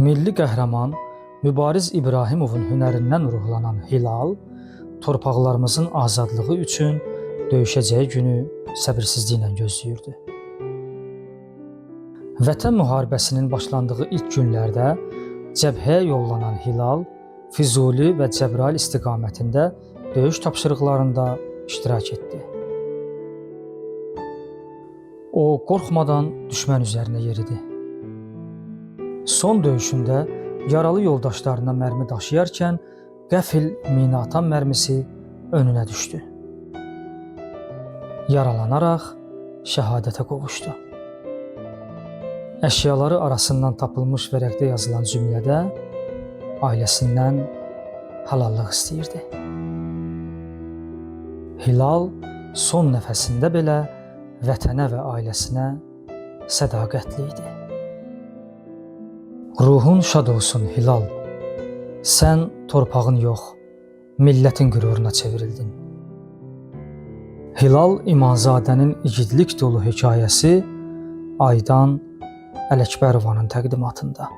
Milli qəhrəman Mübariz İbrahimovun hünərindən ruhlanan Hilal torpaqlarımızın azadlığı üçün döyüşəcəyi günü səbirsizliklə gözləyirdi. Vətən müharibəsinin başlandığı ilk günlərdə cəbhəyə yollanan Hilal Füzuli və Cəbrayıl istiqamətində döyüş tapşırıqlarında iştirak etdi. O qorxmadan düşmən üzərinə yeridi. Son döyüşündə yaralı yoldaşlarına mərmi daşıyarkən qəfil minaatan mərmisi önünə düşdü. Yaralanaraq şəhadətə qovuşdu. Əşyaları arasından tapılmış vərəqdə yazılan cümlədə ailəsindən halallıq istəyirdi. Hilal son nəfəsində belə vətənə və ailəsinə sədaqətli idi. Ruhun şad olsun Hilal. Sən torpağın yox, millətin qüruruna çevrildin. Hilal İmanzadənin igidlik dolu hekayəsi Aydan Ələkbərovanın təqdimatında.